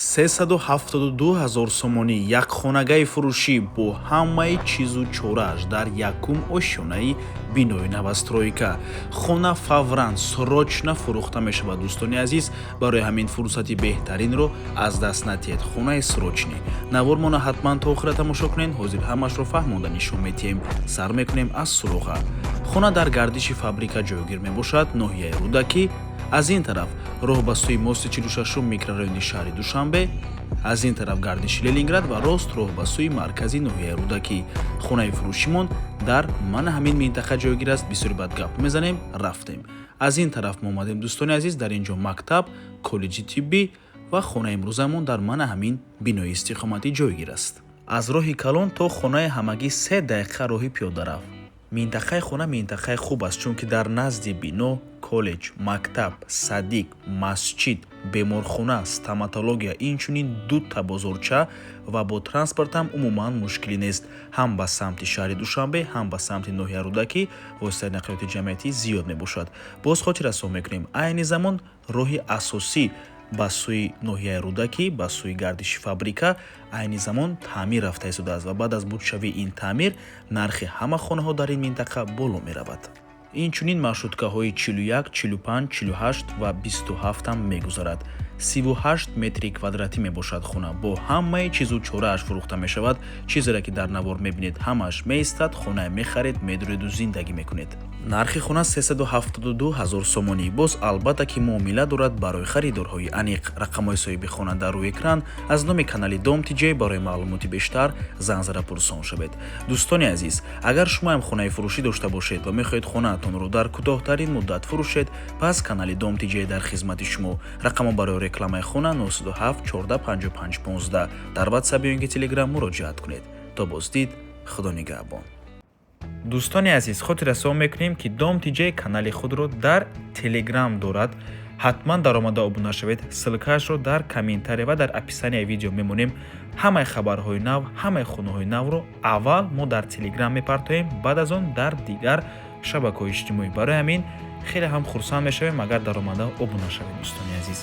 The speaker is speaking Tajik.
372 ҳазор сомонӣ, якхонагаи фурӯшӣ бо ҳамаи чизу чорааш дар якум ошёнаи бинои новостройка. Хона фавран, срочно фурӯхта мешавад, дӯстони азиз. Барои ҳамин фурсати беҳтаринро аз даст натиҳед. Хонаи срочный. Навормона ҳатман то охира тамошо кунед. Ҳозир ҳамашро фаҳмонда нишон метиҳем. Сар мекунем аз суроға. Хона дар гардиши фабрика ҷойгир мебошад, ноҳияи Рӯдакӣ. Аз ин тараф роҳ ба сӯи мости 46-ум, микрорайони шаҳри Душанбе, аз ин тараф гардиши Ленинград ва рост роҳ ба сӯи маркази ноҳияи Рӯдакӣ. Хонаи фурӯшимон дар мана ҳамин минтақа ҷойгир аст. Бисёри бад гап мезанем, рафтем. Аз ин тараф мо омадем, дӯстони азиз. Дар ин ҷо мактаб, коллеҷи тиббӣ ва хонаи имрӯзамон дар мана ҳамин бинои истиқоматӣ ҷойгир аст. Аз роҳи калон то хонаи ҳамагӣ 3 дақиқа роҳи пиёдарав. Минтақаи хона минтақаи хуб аст, чунки дар назди бино коллеҷ, мактаб, садик, масҷид, беморхона, стоматология, инчунин дута бозорча ва бо транспорт ҳам умуман мушкилӣ нест. Ҳам ба самти шаҳри Душанбе, ҳам ба самти ноҳияи Рӯдакӣ воситаи нақлиёти ҷамъиятӣ зиёд мебошад. Боз хотиррасон мекунем, айни замон роҳи асосӣ ба сӯи ноҳияи Рӯдакӣ, ба сӯи гардиши фабрика айни замон таъмир рафта истодааст ва баъд аз бутшавии ин таъмир нархи ҳама хонаҳо дар ин минтақа боло меравад. Инчунин маршруткаҳои 41, 45, 48 ва 27 ҳам мегузарад. 38 метри квадратӣ мебошад. Хона бо ҳамаи чизу чорааш фурӯхта мешавад. Чизере ки дар навор мебинед, ҳамааш меистад. Хонае мехаред, медуреду зиндагӣ мекунед. Нархи хона 372 ҳазор сомонӣ. Боз, албатта, ки муомила дорад. Барои харидорҳои аниқ рақамҳои соҳиби хона дар рӯи экран. Аз номи канали Дом Тиҷей барои маълумоти бештар занг зада пурсон шавед. Дӯстони азиз, агар шумоам хонаи фурӯшӣ дошта бошед ва мехоҳед хонаатонро дар кӯтоҳтарин муддат фурӯшед, пас канали Дом Тиҷей дар хизмати шумо. Рақамҳо барои рекламаи хона 907 14 55 15. Дар Ватсап ё ин ки Телеграм муроҷиат кунед. То боздид, Худо нигаҳбон. Дӯстони азиз, хотиррасон мекунем, ки Дом Тиҷей канали худро дар Телеграм дорад. Ҳатман даромада обуна шавед. Ссылкаашро дар комментария ва дар описанияи видео мемонем. Ҳамаи хабарҳои нав, ҳамаи хонаҳои навро аввал мо дар Телеграм мепартоем, баъд аз он дар дигар шабакаҳои иҷтимоӣ. Барои ҳамин хеле ҳам хурсанд мешавем, агар даромада обуна шавед, дӯстони азиз.